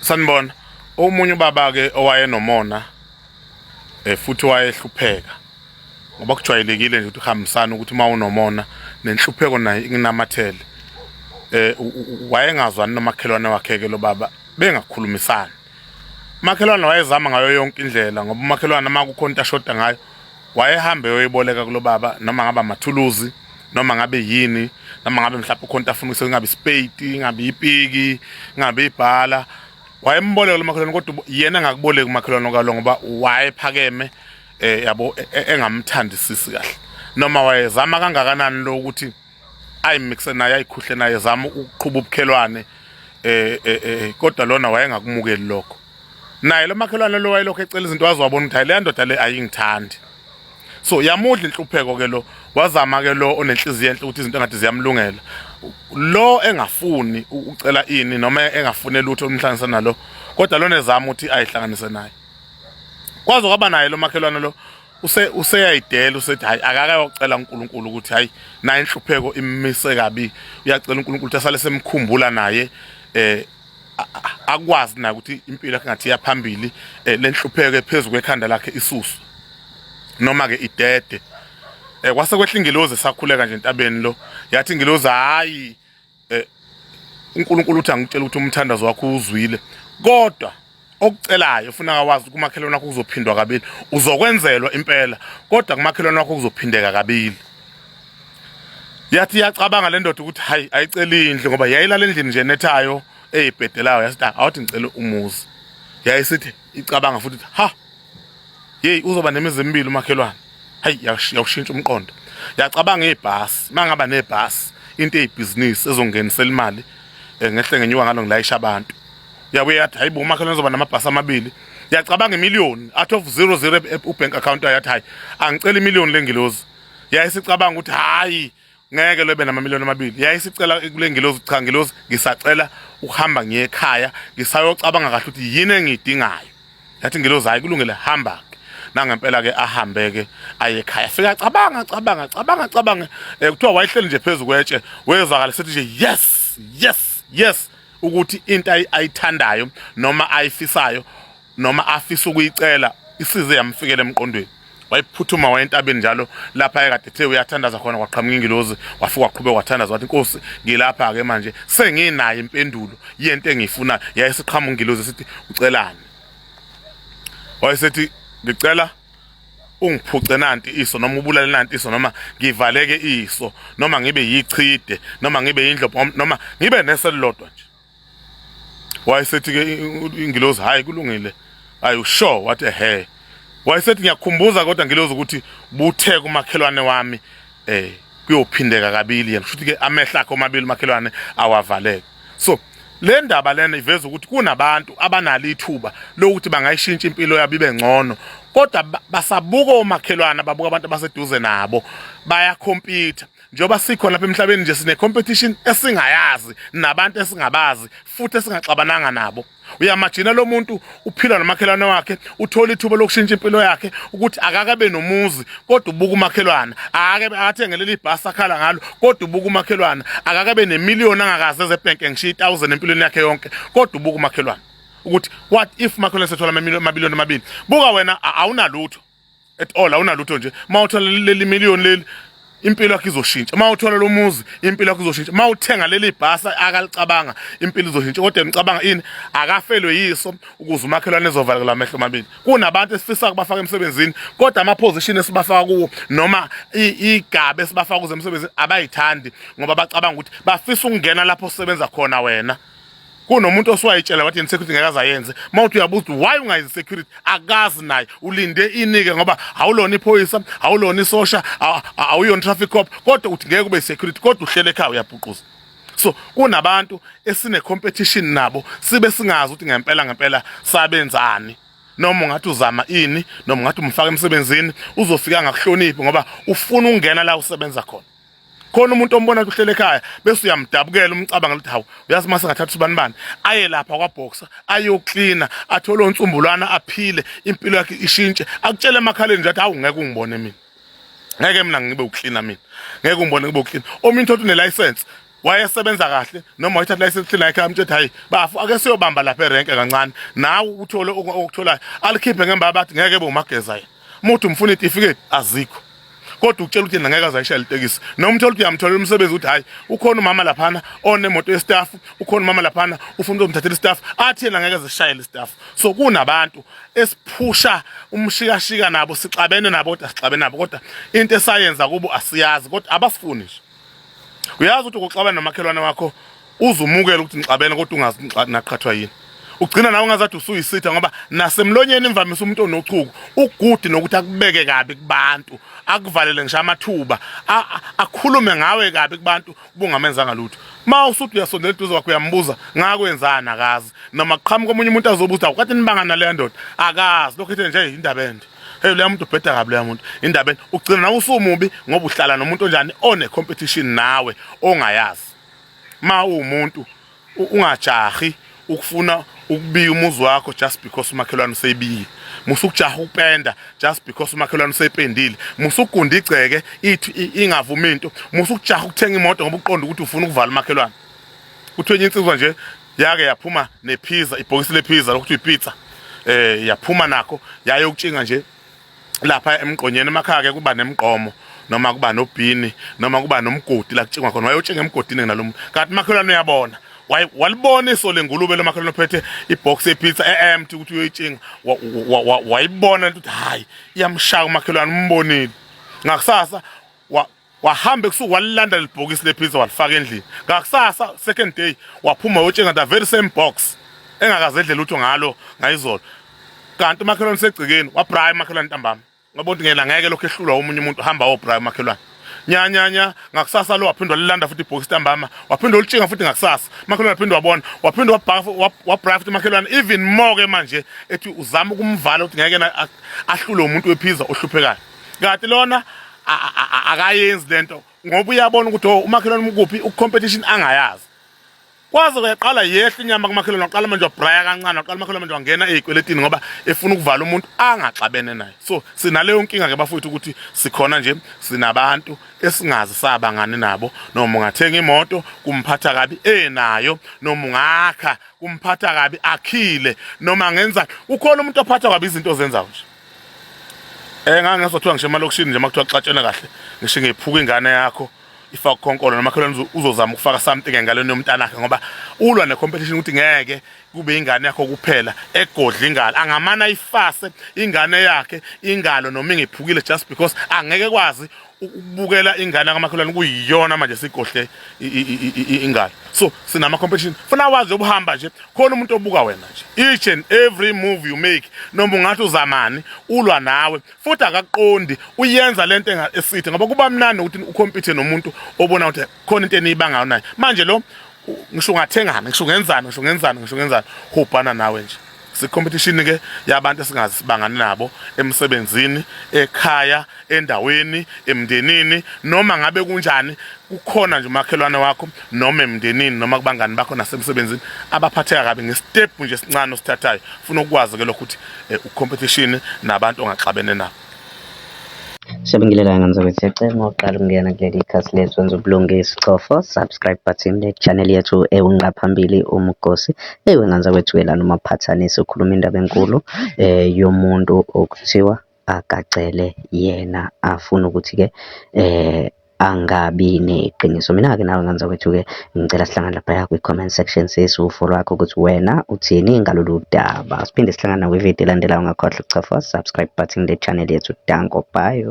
Sanibona. Omunye ubaba ke owayenomona futhi wayehlupheka. Ngoba kujwayelekile nje ukuthi uhambisana ukuthi uma unomona nenhlupheko nayo inginamathele. Wayengazwani nomakhelwane wakhe ke lo baba bengakhulumisani. Umakhelwane wayezama ngayo yonke indlela ngoba umakhelwane uma kukhona into ashoda ngayo wayehambe eyoyiboleka kulo baba noma ngabe amathuluzi noma ngabe yini noma ngabe mhlawumbe ukhona into afuna ukuthi ngabe isipeyiti ngabe ipiki ngabe ibhala wayemboleka lo makhelwane kodwa yena engakuboleki umakhelwane kalo ngoba wayephakeme yabo engamthandisisi kahle noma wayezama kangakanani lo ukuthi ayimixe naye ayikhuhle naye zama ukuqhuba ubukhelwane kodwa lona wayengakumukeli lokho. Naye lo makhelwane lo wayelokhu ecela izinto waze wabona ukuthi hayi leya ndoda le ayingithandi. So yamudla inhlupheko ke lo, wazama ke lo onenhliziyo enhle ukuthi izinto engathi ziyamlungela. Lo engafuni ucela ini noma engafune lutho olumhlanganisa nalo, kodwa lona ezama ukuthi ayihlanganise naye. Kwaze kwaba naye lo makhelwane lo useyayidela usethi hayi akakayocela uNkulunkulu ukuthi hayi naye inhlupheko immise kabi, uyacela uNkulunkulu ukuthi asale semkhumbula naye akwazi naye ukuthi impilo yakhe ngathi iyaphambili, lenhlupheko ephezulu kwekhanda lakhe isusu noma ke idede. Kwase kwehla ingilozi esakhuleka nje entabeni lo, yathi ingilozi hayi uNkulunkulu uthi angikutshela ukuthi umthandazo wakho uzwile, kodwa okucelayo ufuna kawazi kumakhelwane wakho kuzophindwa kabili, uzokwenzelwa impela kodwa kumakhelwane wakho kuzophindeka kabili. Yathi iyacabanga le ndoda ukuthi hayi ayiceli indlu ngoba yayilala endlini nje nethayo eyibhedelayo, yasithi awuthi ngicela umuzi. Yayisithi icabanga futhi ha hey uzoba nemizi emibili umakhelwane, hayi yawushintsha umqondo. Yacabanga ibhasi, mangaba nebhasi into eyibhizinisi ezongenisela imali ngehle ngenyuka ngalo ngilayisha abantu. Yabuye yathi hayi bo umakhelwane uzoba namabhasi amabili. Yacabanga imiliyoni out of 00 ubank account, yathi hayi angicela imiliyoni lengilozi. Yayisicabanga ukuthi hayi ngeke lobe namamiliyoni amabili. Yayisicela kule ngilozi, cha ngilozi ngisacela ukuhamba ngiye ekhaya ngisayocabanga kahle ukuthi yini engiyidingayo. Yathi ngilozi hayi kulungile hamba ke. Nangempela ke ahambe ke aye ekhaya, fika cabanga cabanga cabanga cabanga, kuthiwa wayehleli nje phezu kwetshe wezwakala sethi nje yes yes yes ukuthi into ayithandayo noma ayifisayo noma afisa ukuyicela isize yamfikela emqondweni. Wayiphuthuma wayentabeni njalo lapha ekade ethe uyathandaza khona, kwaqhamuka ingilozi wafika waqhubeka wathandaza wathi Nkosi ngilapha ke manje senginayo impendulo yento engiyifunayo. Yayisiqhamuka ingilozi esithi ucelani, wayesethi ngicela ungiphuce nanti iso noma ubulale nanti iso noma ngivaleke iso noma ngibe yichide noma ngibe yindlobho noma ngibe neselilodwa nje. Wayesethi ke ingilozi hayi kulungile, ayi sure, wathi ehe. Wayesethi ngiyakukhumbuza kodwa ngilozi ukuthi buthe kumakhelwane wami kuyophindeka kabili yena, kusho ke amehlo akhe omabili umakhelwane awavaleke. So le ndaba lena iveza ukuthi kunabantu abanalo ithuba lokuthi bangayishintsha impilo yabo ibe ngcono, kodwa basabuka omakhelwane, babuka abantu abaseduze nabo, bayakhompyutha. Njengoba sikhona lapha emhlabeni nje sine competition esingayazi nabantu esingabazi futhi esingaxabananga nabo. Uyamajina lo muntu uphila nomakhelwane wakhe, uthola ithuba lokushintsha impilo yakhe ukuthi akakabe nomuzi kodwa ubuka umakhelwane, akake athengelele ibhasi akhala ngalo kodwa ubuka umakhelwane, akakabe nemiliyoni angakaze eze bank ngishiya 1000 empilweni yakhe yonke kodwa ubuka umakhelwane ukuthi what if umakhelwane sethola amamiliyoni amabili. Buka wena awunalutho at all, awunalutho nje. Mawuthola leli million leli impilo yakho izoshintsha, mawuthola lo muzi impilo yakho izoshintsha, mawuthenga leli bhasi akalicabanga impilo izoshintsha, kodwa ngicabanga ini akafelwe yiso ukuze umakhelwane ezovaleka amehlo amabili. Kunabantu esifisa kubafaka emsebenzini kodwa ama position esibafaka kuwo noma igabe esibafaka kuze emsebenzini abayithandi ngoba bacabanga ukuthi bafisa ukungena lapho osebenza khona wena. Kunomuntu oswayitshela wathi yena security ngeke azayenze, mawuthi uyabuza why ungayenzi security akazi naye ulinde inike ngoba awulona iphoyisa, awulona isosha, awuyona traffic cop, kodwa uthi ngeke ube security kodwa uhlele ekhaya uyabhuquza. So kunabantu esine competition nabo sibe singazi ukuthi ngempela ngempela sabenzani. Noma ungathi uzama ini noma ungathi umfaka emsebenzini uzofika ngakuhloniphi ngoba ufuna ukungena la usebenza khona. Khona umuntu ombona ukuthi uhlele ekhaya bese uyamdabukela umcabanga ukuthi hawu uyazi mase ngathatha usibani bani aye lapha kwaboxer ayoklina athole onsumbulwana aphile impilo yakhe ishintshe, akutshele emakhaleni nje athi hawu ngeke ungibone mina, ngeke mina ngibe uklina mina, ngeke ungibone ngibe uklina. Omunye uthi une license Wayesebenza kahle noma wayethatha license la ekhaya, amtshela hayi bafu, ake siyobamba lapha erenke kancane, nawe uthole okutholayo, alikhiphe ngemba, bathi ngeke bomageza yena. Umuntu umfuna itifiketi azikho, kodwa ukutshela ukuthi yena ngeke azayishayela itekisi, noma uthole ukuthi uyamtholela umsebenzi, ukuthi hayi, ukhona umama laphana onemoto yestaff, ukhona umama laphana ufuna ukuzomthathela istaff, athi yena ngeke azishayele istaff. So kunabantu esiphusha umshikashika nabo, sixabene nabo, kodwa sixabene nabo, kodwa into esayenza kubo asiyazi, kodwa abasifuni nje. Uyazi ukuthi ukuxabana nomakhelwane wakho, uzumukela ukuthi nixabene, kodwa ungazi naqhathwa yini, ugcina nawe ungazathi usuyisitha, ngoba nasemlonyeni imvamisa umuntu onochuku ugudi nokuthi akubeke kabi kubantu, akuvalele ngisho amathuba, akhulume ngawe kabi kubantu ubungamenzanga lutho. Ma usuthi uyasondela eduze kwakho, uyambuza ngakwenzani, akazi. Noma kuqhamuka omunye umuntu azobuza, awukade nibanga naleya ndoda, akazi. Lokho ethe nje indaba ende, hey, leya muntu ubheda kabi, leya muntu indaba ende. Ugcina nawe usumubi ngoba uhlala nomuntu onjani, one competition nawe ongayazi. Ma uwumuntu ungajahi ukufuna ukubiya umuzi wakho just because umakhelwane useyibiye. Musa ukujaha ukupenda just because umakhelwane useyipendile. Musa ukugunda igceke ithi ingavumi into. Musa ukujaha ukuthenga imoto ngoba uqonda ukuthi ufuna ukuvala umakhelwane. Kuthiwa enye insizwa nje yake yaphuma nepizza, ibhokisi lepizza lokuthiwa ipizza, yaphuma nakho yayokutshinga nje lapha emgqonyeni. Emakhaya ke kuba nemgqomo noma kuba nobhini noma kuba nomgodi la kutshingwa khona. Wayotshinga emgodini nalo muntu, kanti umakhelwane uyabona. Walibona iso lengulube lomakhelwane ophethe ibox yepizza e-empty ukuthi uyoyitshinga. Wayibona ukuthi hayi, iyamshaya umakhelwane, umbonile. Ngakusasa wahamba ebusuku, walilanda lelibhokisi lepizza, walifaka endlini. Ngakusasa, second day, waphuma wayotshinga the very same box engakaze edle lutho ngalo ngayizolo, kanti umakhelwane usegcekeni. Wabraya umakhelwane ntambama, ngoba uthi ngena ngeke lokho ehlulwa omunye umuntu, hamba wobraya umakhelwane, nya nya nya. Ngakusasa lo waphinde walilanda futhi ibhokisi ntambama, waphinde walitshinga futhi ngakusasa. Umakhelwane waphinde wabona, waphinde wabraya futhi umakhelwane even more ke manje, ethi uzama ukumvala ukuthi ngeke ahlule umuntu wepizza ohluphekayo, kanti lona akayenzi lento ngoba uyabona ukuthi oh, umakhelwane ukuphi ucompetition angayazi. Kwaze kwaqala yehla inyama kumakhelwane, waqala manje wabraya kancane, waqala umakhelwane manje wangena ey'kweletini ngoba efuna ukuvala umuntu angaxabene naye. So sinaleyo nkinga ke bafowethu, ukuthi sikhona nje sinabantu esingazi sabangani nabo. Noma ungathenga imoto, kumphatha kabi enayo, noma ungakha, kumphatha kabi akhile, noma ngenza, ukhona umuntu ophatha kabi izinto ozenzayo nje. Ngangezwa ngisho emalokishini nje, makuthiwa xatshene kahle, ngisho ngephuka ingane yakho ifaka ukhonkolo, nomakhelwane uzozama ukufaka something engalweni yomntanakhe, ngoba ulwa ne-competition ukuthi ngeke kube ingane yakho kuphela egodla ingalo. Angamane ayifase ingane yakhe ingalo noma ingephukile, just because angeke kwazi ukubukela ingane kamakhelwane kuyiyona manje sigodle ingalo. So sinama competition, funa wazi obuhamba nje khona umuntu obuka wena nje each and every move you make, noma ungathi uzamani, ulwa nawe futhi akaqondi uyenza lento esithi, ngoba kuba mnandi ukuthi ucompete nomuntu obona ukuthi khona into eniyibangayo naye. Manje lo ngisho ungathengana, ngisho ungenzani, ngisho ungenzani, ngisho ungenzani, hubhana nawe nje. Si-competition ke yabantu esingazi sibangani nabo emsebenzini, ekhaya, endaweni, emndenini, noma ngabe kunjani, kukhona nje umakhelwane wakho noma emndenini noma kubangani bakho nasemsebenzini abaphatheka kabi ngestep nje esincane osithathayo. Funa ukwazi ke lokho ukuthi ucompetition nabantu ongaxabene nabo. Siyabingelela ngane zakwethu, siyacela uma uqala ukungena kuleli khasi lethu wenza ubulungisa, cofa subscribe button le channel yethu ewunqa phambili umgosi. Ewe ngane zakwethu-ke, lana umaphathanisi ukhuluma indaba enkulu yomuntu okuthiwa akacele yena afuna ukuthi-ke angabi neqiniso. Mina-ke nawe ngane zakwethu-ke, ngicela sihlangane laphaya kwi-comment section, sizwe uvo lwakho ukuthi wena uthini ngalolu daba. Siphinde sihlangane nakwividiyo elandelayo, ungakhohlwa ukuchofa subscribe button le channel yethu. Danko, bye.